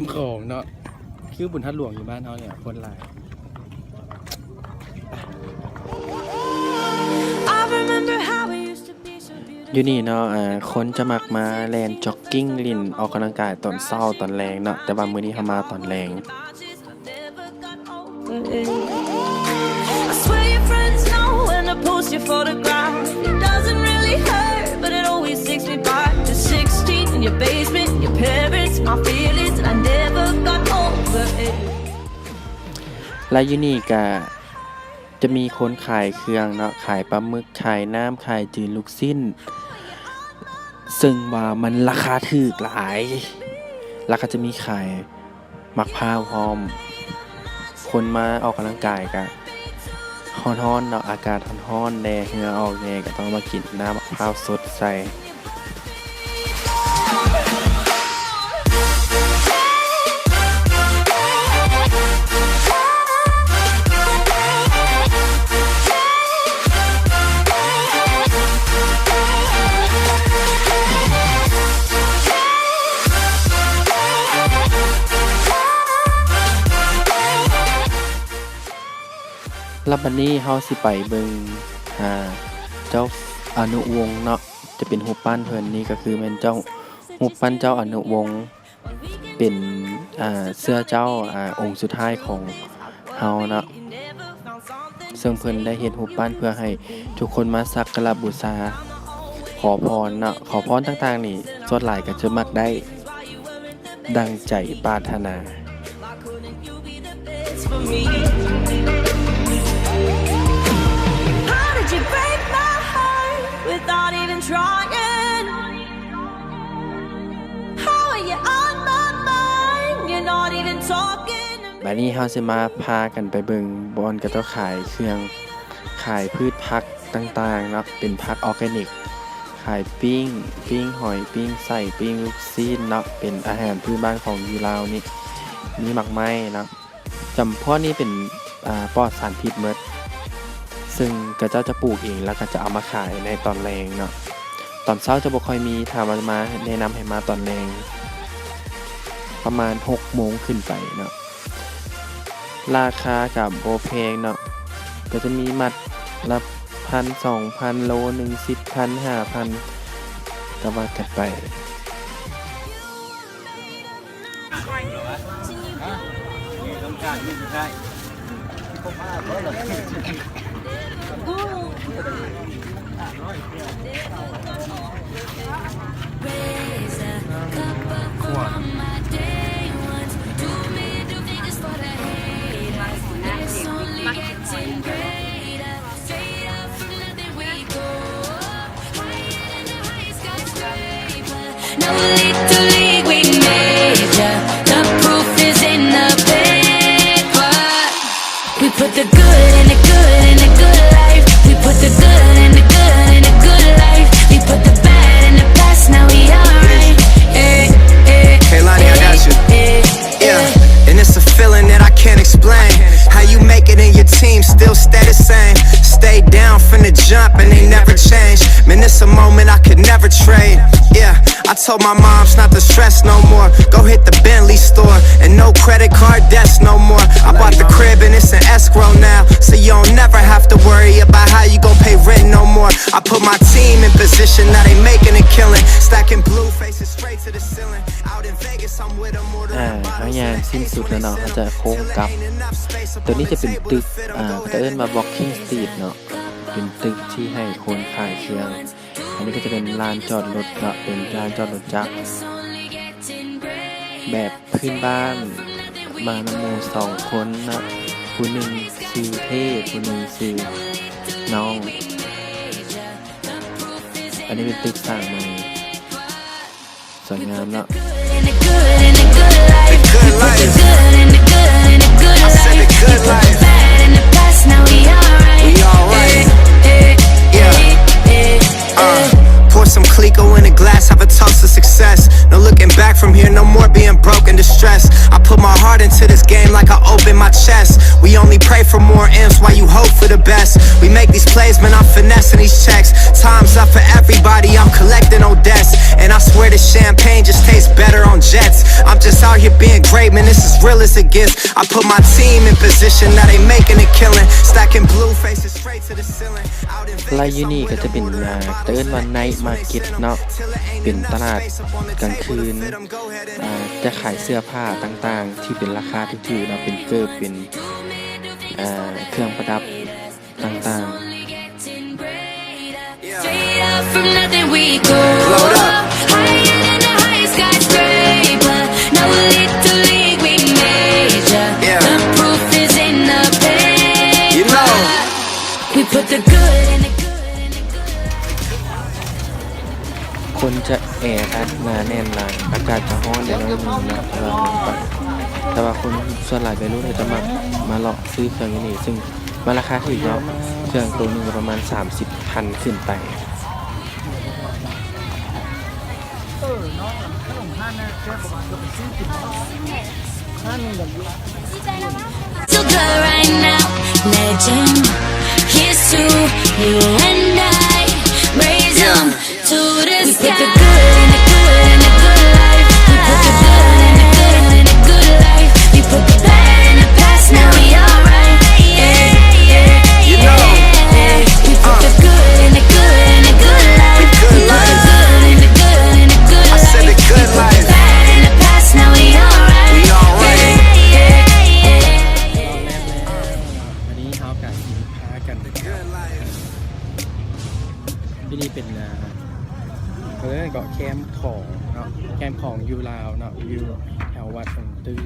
ມຂອງເນາະ ຄືບຸນທາດຫຼວງຢູ່ບ້ານເຮົານີ້ ຄົນຫຼາຍ. ຢູ່ນີ້ເນາະ ເອີ ຄົນຈະມັກມາແລ່ນຈັອກກິ້ງ ຫຼິ້ນອອກກຳລັງກາຍຕອນເຊົ້າຕອນແລງເນາະ ແຕ່ວ່າມື້ນີ້ເຮົາມາຕອນແລງ. Like ຢູ່ນີ້ກະຈະມີຄົນຂາຍເຄື່ອງເນາະ ຂາຍປາໝຶກ ຂາຍນ້ຳ ຂາຍຈືນ ລູກຊີ້ນ ເຊິ່ງວ່າມັນລາຄາຖືກຫຼາຍ ແລ້ວກະຈະມີຂາຍ ໝາກພ້າວພ້ອມ. ຄົນມາອອກກຳລັງກາຍກະຮ້ອນໆເນາະ ອາກາດຮ້ອນໆແດ່ ເຫື່ອອອກແດ່ ກະຕ້ອງມາກິນນ້ຳໝາກພ້າວສົດໃສ່. ແລ້ວບັດນີ້ເຮົາຊິໄປເບິ່ງ ອ່າ ເຈົ້າອະນຸວົງເນາະ ຈະເປັນຮູບປັ້ນເພິ່ນ ນີ້ກະຄືແມ່ນເຈົ້າ ຮູບປັ້ນເຈົ້າອະນຸວົງ ເປັນ ອ່າ ເຊື້ອເຈົ້າ ອ່າ ອົງສຸດທ້າຍຂອງເຮົາເນາະ. ເຊິ່ງເພິ່ນໄດ້ເຮັດຮູບປັ້ນເພື່ອໃຫ້ທຸກຄົນມາສັກກາລະບູຊາ ຂໍພອນເນາະ ຂໍພອນຕ່າງໆນີ້ ສ່ວນຫຼາຍກະຈະມັກໄດ້ດັ່ງໃຈປາດຖະໜາ. How did you break my heart without even trying? How are you on my mind? You're not even talking to me. ບາດນີ້ເຮົາຊິມາພາກັນໄປເບິ່ງບ່ອນເຂົາເຈົ້າຂາຍເຄື່ອງ ຂາຍພືດຜັກຕ່າງໆເນາະ ເປັນຜັກອອກແກນິກ ຂາຍປີ້ງ ປີ້ງຫອຍ ປີ້ງໄສ້ ປີ້ງລູກຊີ້ນເນາະ ເປັນອາຫານພື້ນບ້ານຂອງຢູ່ລາວນີ້ ມີໝາກໄມ້ເນາະ. ຈຳພວກນີ້ເປັນ ອ່າ ປອດສານພິດໝົດ ເຊິ່ງເຂົາເຈົ້າຈະປູກເອງ ແລ້ວກະຈະເອົາມາຂາຍໃນຕອນແລງເນາະ. ຕອນເຊົ້າຈະບໍ່ຄ່ອຍມີ ຖ້າວ່າມາ ແນະນຳໃຫ້ມາຕອນແລງ ປະມານຫົກໂມງຂຶ້ນໄປເນາະ. ລາຄາກະບໍ່ແພງເນາະ ກະຈະມີມັດລະພັນ ສອງພັນ ໂລໜຶ່ງ ສິບພັນ ຫ້າພັນ ກະວ່າກັນໄປ. We put the good in the good in the good life. We put the good in the good in the good life. We put the bad in the past, now we alright. Eh, eh, Kehlani, I got you. Eh, eh, yeah. And it's a feeling that I can't explain. How you make it and your team still stay the same. Stay down from the jump and they never change. Man, it's a moment I could never trade. Yeah. I told my moms not to stress no more. Go hit the Bentley store and no credit card debts no more. I bought the crib and it's in escrow now, so you don't never have to worry about how you gon' pay rent no more. I put my team in position, now they making a killing. Stacking blue faces straight to the ceiling. Out in Vegas, I'm with 'em, more than ອ່າ ເຮົາຍ່າງສິ້ນສຸດແລ້ວເນາະ ເຮົາຈະໂຄ້ງກັບ. ໂຕນີ້ຈະເປັນຕຶກ ອ່າ ເຂົາເອີ້ນວ່າ Walking Street ເນາະ ເປັນຕຶກທີ່ໃຫ້ຄົນຂາຍເຄື່ອງ. ອັນນີ້ກະຈະເປັນລານຈອດລົດເນາະ ເປັນລານຈອດລົດຈັກແບບພື້ນບ້ານ ມານຳໝູ່ສອງຄົນເນາະ ຜູ້ໜຶ່ງຊື່ເທ ຜູ້ໜຶ່ງຊື່ນ້ອງ. ອັນນີ້ເປັນຕຶກສ້າງໃໝ່ ສວຍງາມເນາະ. Uh, pour some Clicquot in a glass, have a toast to success. No looking back From here, no more being broke and distressed. I put my heart into this game like I open my chest. We only pray for more M's while you hope for the best. We make these plays, man, I'm finessing these checks. Time's up for everybody, I'm collecting on debts. And I swear this champagne just tastes better on jets. I'm just out here being great, man, this as real as it gets. I put my team in position, now they making a killing. Stacking blue faces straight to the ceiling. ແລະ ຢູ່ນີ້ກໍຈະເປັນ ເອີ່ ເອີ້ນວ່າ Night Market ເນາະ ເປັນຕະຫຼາດກາງຄືນ ເອີ່ ຈະຂາຍເສື້ອຜ້າຕ່າງໆ ທີ່ເປັນລາຄາຖືກໆເນາະ ເປັນເກີບ ເປັນ ເອີ່ ເຄື່ອງປະດັບຕ່າງໆ. Straight up from nothing we go up. Higher than the highest skyscraper. No little league, we major. The proof is in the paper. We put the good in the good in the good. ຄົນຈະແອອັດໜາແໜ້ນຫຼາຍ ອາກາດຈະຮ້ອນແດ່ໜ້ອຍໜຶ່ງເນາະ ເວລາລົງໄປ ແຕ່ວ່າຄົນສ່ວນຫຼາຍໄວລຸ້ນກໍຈະມັກມາເລາະຊື້ເຄື່ອງຢູ່ນີ້ ຊຶ່ງ ມັນລາຄາຖືກເນາະ ເຄື່ອງໂຕໜຶ່ງກໍປະມານສາມສິບພັນຂຶ້ນໄປ. So good right now, legend. Here's to you and I. Raise 'em. To the sky. We put the good in the good in the good life. We put the good in the good in the good life. We put the bad in the past, now we alright. Yeah, yeah, yeah. We put the good in the good in the good life. We put the good in the good in the good life. We put the bad in the past, now we alright. Yeah, yeah, yeah. ອັນນີ້ເຮົາກະຊິພາກັນ ທີ່ນີ້ເປັນ ເອີ່ ເຂົາເອີ້ນເກາະແຄມຂອງເນາະ ແຄມຂອງຢູ່ລາວເນາະ ຢູ່ແຖວວັດສົງຕື້.